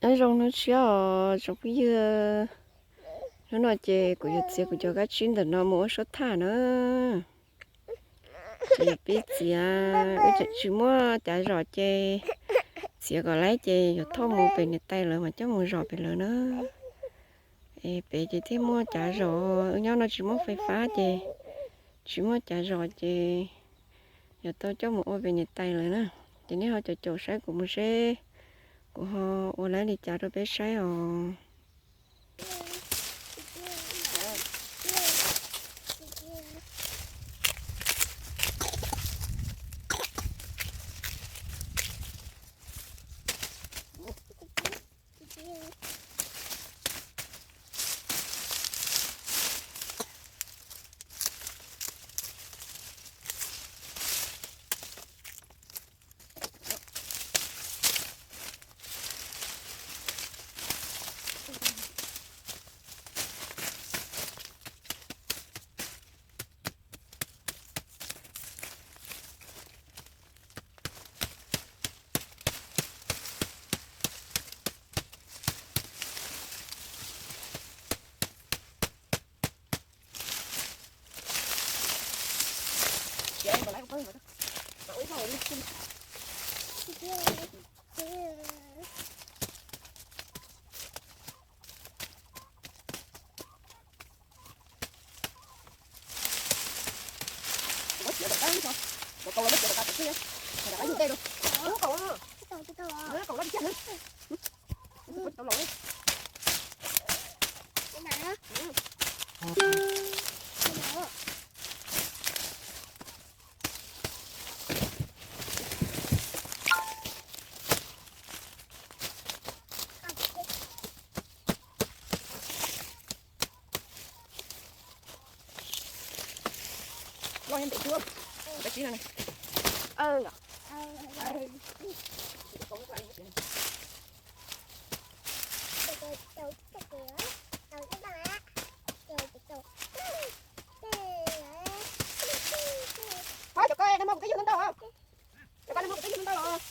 Nyob zoo hnub tshiab os tsoom phooj ywg. Hnub no ces kuv yuav txiav kuv cov kab tsib ntawm no mus ua suab thaj na. Ces yuav pib txiav, wb tseem tsis muaj cav zom ces txiav kom laib ces yuav thauj mus pem niam tais lawv mas coj mus zom pem lawv na. Es pem ces thiaj muaj cav zom, wb nyob no tsis muaj fais fab ces tsis muaj cav zom ces yuav tau coj mus ua pem niam tais lawv na. Ces nej ho caum caum saib kuv mus seb kuv ho ua laib li cas rau peb saib os. Loj nyob ntawm xwb, kab tsib no ne. Cov ko, koj muab kuv kab yug ntau ntau. Cov ko, koj muab kuv kab yug ntau ntau los.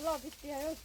Loj tiag tiag.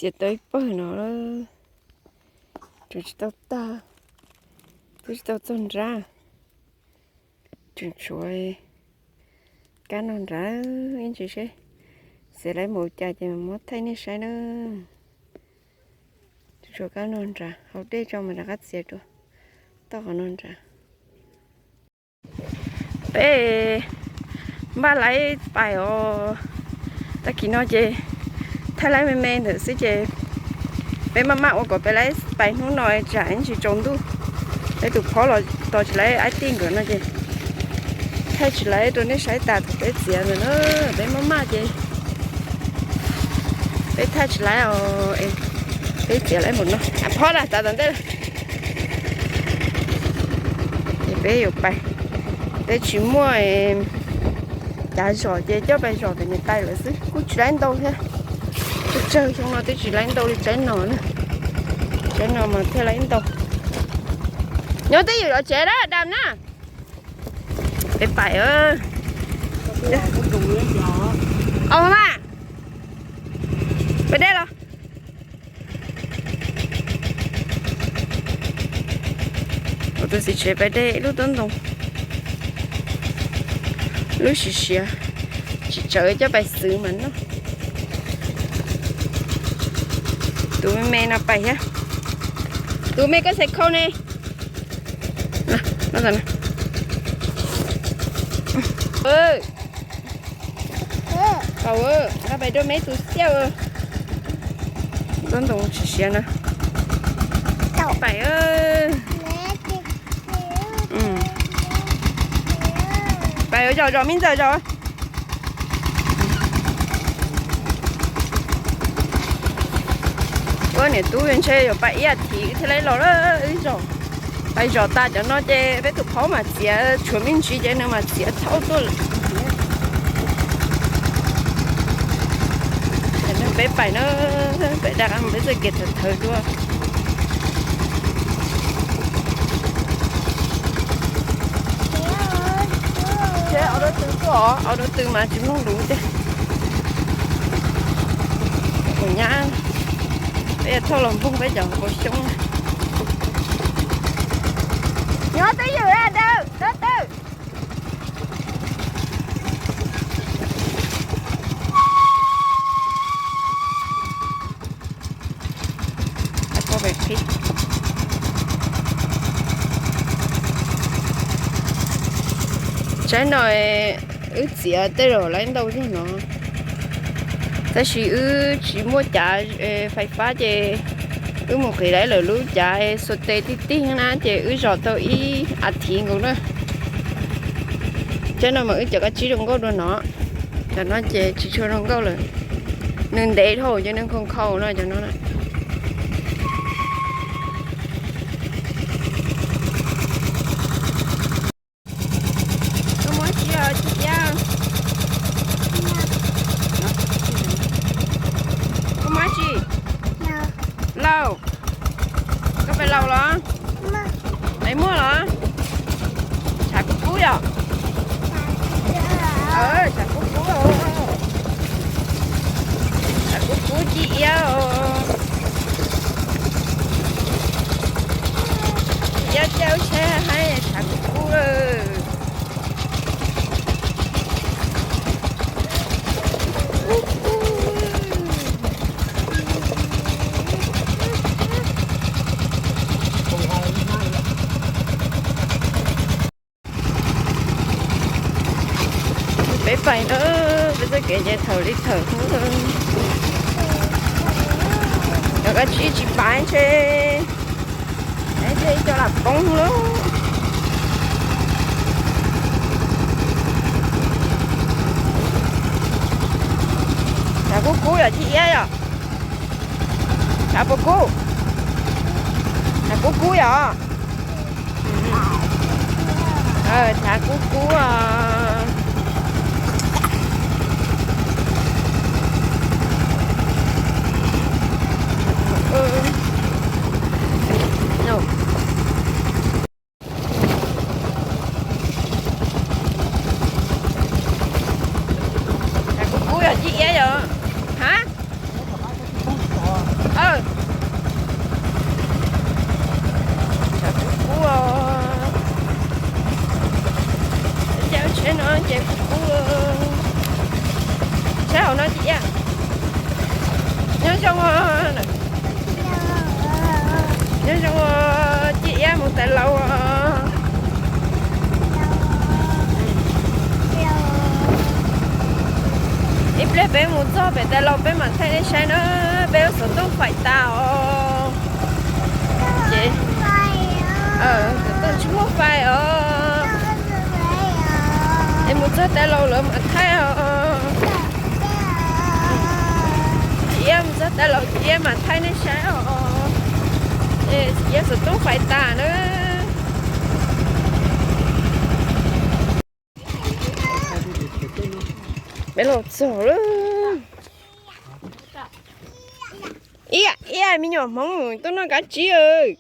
Txiav tau ib pawg no lawm, tseem tsis tau tag, twb tsis tau txog nrab, tseem tshuav kab no nrad ib ntsis seb txiav lawm mus cas ces muab thaij nej saib na. Tseem tshuav kab no nrad, haus dej tso mas rov qab txiav dua toj qhov no nrad. Peb npaj laib pais os. Tag kis no ces thaij laib me me ntawm xwb ces peb maj maj ua kom peb laib pais hnub no tsam ib ntsis tsaus ntuj. Peb tus phob los tos tsis laib ib tij nkawd no ces thaij tsis laib rau nej saib tas thaum peb txiav ntawd na. Peb maj maj ces peb thaij tsis laib os. Peb txiav laib mus no, phob na tas tom ntej. Ces peb yuav pais, peb tsis muaj cav zom ces coj pais zom pem niam tais lawv xwb, kuj tsis laib ntau thiab. Tsawg tsawg xyoo no twb tsis laib ntau li tsaib no na. Tsaib no mas thiaj laib ntau. Nyob twj ywm zov tsev na, dam na. Peb pais. Os mas, peb dej los. Tus txiv tsev pais de ib lub tub ntoo, lub siav siav, tsis tsawv coj pais xwb mas noj. Tus me me no pais thiab. Tus me koj xaiv khau ne. Au, nqa pais rau me tus xiab. Tub ntoo tsis siav na. Pais, pais zom zom me ntxawm zom. Ua niam tub ntshe yuav pais ib as thiv thiaj li los lawm. Pais zom tas cov no ces peb tus phob mas txiav tshuav me ntsis ces nws mas txiav thaub tuaj lawm. Peb pais na, peb dag peb txoj kev thawv thawv dua. Ces ob dab tw tuaj, ob dab tw mas tsis mloog lus tiag. Ua nyab, peb thauj los npoog peb cov npau xyoob. Nyob twj ywm dab tw. Tsaib no wb txiav tej zaum laib ntau zog no, tab sis wb tsis muaj cav fais fab ces wb mus qiv laib lawm lub cav xuas tes tij tij na ces wb zom tau ib as thiv nkaus na. Tsaib no mas wb cov kab tsib zoo nkauj dua no, cov no ces tsis tshua zoo nkauj lawm. Nws ntev dhau ces nws nkhaus nkhaus no cov no na. Koj muab tsis tsis iab. Tshav kub kub, tshav kub kub ci iab os. Iab caij ub tsheb haib tshav kub kub lawm. Peb pais na, peb txoj kev ces thaum li thaum ub, cov kab tsib tsis pais ntshe, ntshe cov lam poob lawm. Tshav kub kub yom, ci iab yom. Tshav puas kub? Tshav kub kub yom. Tshav kub kub os. Tshav kub kub yog ci iab yom? Hab, tshav kub kub os. Caij tsheb no ces kub kub. Tsheb hauv no ci iab. Nyob zoo os. Nyob zoo os, ci iab mus tais laus os. Ib pliag peb mus txog pem tais laus peb mam thaij nej saib na, peb lub xov tooj faim tas os. Ces xov tooj tsis muaj fais os. Es mus txog tais laus lawv mam thaij os. Ci iab mus txog tais laus ci iab mam thaij nej saib os. Es ci iab xov tooj faim tas na. Peb los txog lawm. Ib, ib me nyuam Hmoob tuaj noj kab tsib.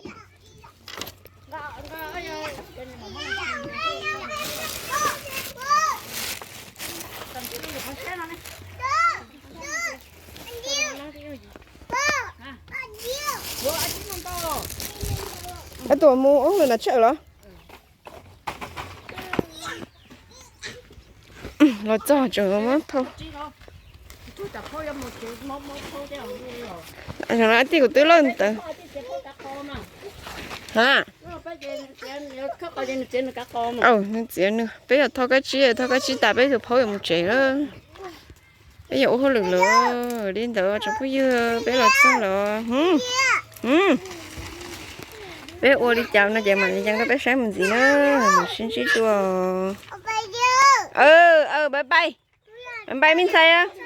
Koj tuaj mus ub lawm na tshawj los? Los txog tseem muab thau. Tij kuv twb lawj ntawd. Ha, nws txiav nws, peb yuav thau kab tsib, thau kab tsib tas peb tus phauj yuav mus tsev lawm. Peb yuav ua hauj lwm lawm. Li ntawd tsoom phooj ywg, peb los txog lawm. Peb ua li cas no ces mam li ncee rau peb saib mus ntxiv na. Mam sib ntsib dua. Bye bye. Bye bye me ntxhais.